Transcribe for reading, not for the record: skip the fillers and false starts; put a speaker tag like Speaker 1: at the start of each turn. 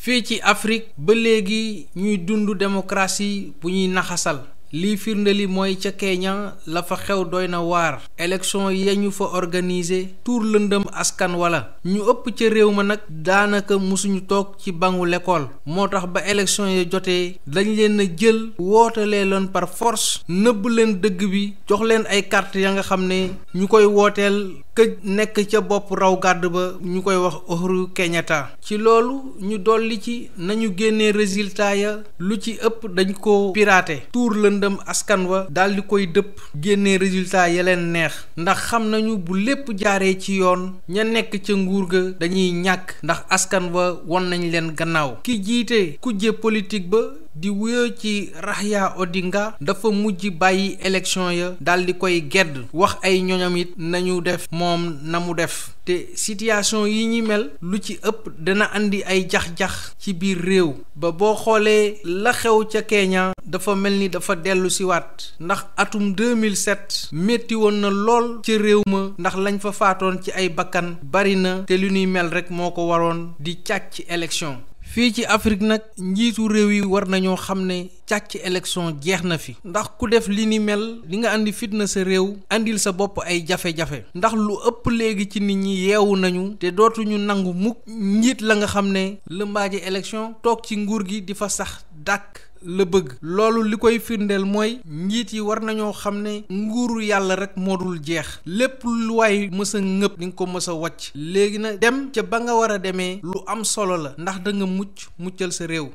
Speaker 1: fii ci Afrique ba léegi ñuy dund démocratie bu ñuy naxasal lii firnde li mooy ca Kenya la fa xew doy na waar élection ya ñu fa organiser tuur lëndëm askan wala ñu ëpp ca réew ma nag daanaka musuñu toog ci bangu l'école moo tax ba élection ya jotee dañ leen a jël wootalee leen par force nëbb leen dëgg bi jox leen ay carte ya nga xam ne ñu koy wooteel këj nekk ca bopp raw gàdd ba ñu koy wax Uhuru Kenyatta ci loolu ñu dolli ci nañu génnee résultat ya lu ci ëpp dañ ko piraté tuur lëndëm askan wa daal di koy dëpp génnee résultat ya leen neex ndax xam nañu bu lépp jaaree ci yoon ña nekk ca nguur ga dañuy ñàkk ndax askan wa won nañ leen gannaaw ki jiite kujje politique ba di wuyoo ci Raila Odinga dafa mujj bàyyi élection ya daal di koy gedd wax ay ñoñam it nañu def moom na mu def te situation yi ñi mel lu ci ëpp dana andi ay jax-jax ci biir réew ba boo xoolee la xew ca Kenya dafa mel ni dafa dellu si waat ndax atum 2007 métti woon na lool ca réew ma ndax lañ fa faatoon ci ay bakkan bari na te lu ñuy mel rek moo ko waroon di càcc élection fii ci Afrique nag njiitu réew yi war nañoo xam ne càcc élection jeex na fi ndax ku def li ni mel di nga andi fitna sa réew andil sa bopp ay jafe-jafe ndax lu ëpp léegi ci nit ñi yeewu nañu te dootuñu nangu mukk njiit la nga xam ne lëmbaaje élection toog ci nguur gi di fa sax dàkk la bëgg loolu li koy firndeel mooy njiit yi war nañoo xam ne nguuru yàlla rek moo dul jeex lépp lu waay mës a ngëpp di nga ko mës a wàcc léegi nag dem ca ba nga war a demee lu am solo la ndax da nga muccal sa réew